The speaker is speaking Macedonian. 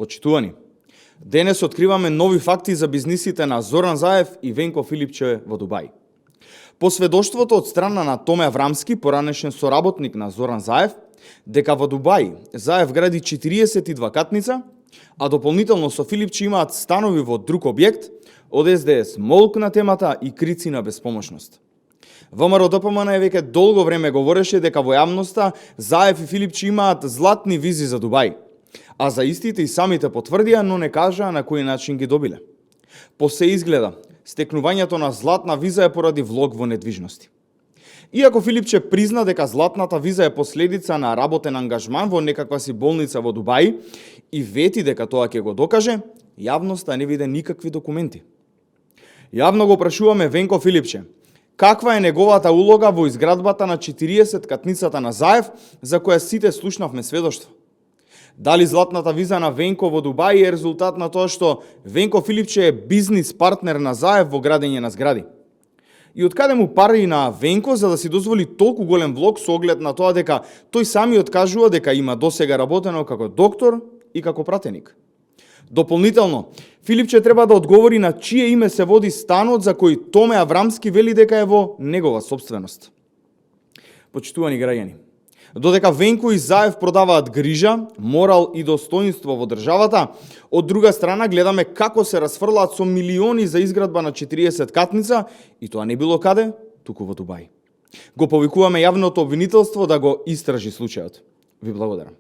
Почитувани, денес откриваме нови факти за бизнисите на Зоран Заев и Венко Филипче во Дубај. По сведоштвото од страна на Томе Аврамски, поранешен соработник на Зоран Заев, дека во Дубај Заев гради 42 катница, а дополнително со Филипче имаат станови во друг објект, од СДС молк на темата и крици на беспомошност. ВМРО ДПМН веќе долго време говореше дека во јавноста Заев и Филипче имаат златни визи за Дубај, а за истите и самите потврдија, но не кажаа на кој начин ги добиле. По се изгледа, стекнувањето на златна виза е поради влог во недвижности. Иако Филипче призна дека златната виза е последица на работен ангажман во некаква си болница во Дубај и вети дека тоа ќе го докаже, јавноста не виде никакви документи. Јавно го прашуваме Венко Филипче, каква е неговата улога во изградбата на 40 катницата на Заев, за која сите слушнавме сведоштво? Дали златната виза на Венко во Дубај е резултат на тоа што Венко Филипче е бизнис партнер на Заев во градење на згради? И од каде му пари на Венко за да си дозволи толку голем влог со оглед на тоа дека тој сами откажува дека има досега работено како доктор и како пратеник? Дополнително, Филипче треба да одговори на чие име се води станот за кој Томе Аврамски вели дека е во негова сопственост. Почитувани граѓани, додека Венко и Заев продаваат грижа, морал и достоинство во државата, од друга страна гледаме како се расфрлаат со милиони за изградба на 40 катница и тоа не било каде, туку во Дубај. Го повикуваме јавното обвинителство да го истражи случајот. Ви благодарам.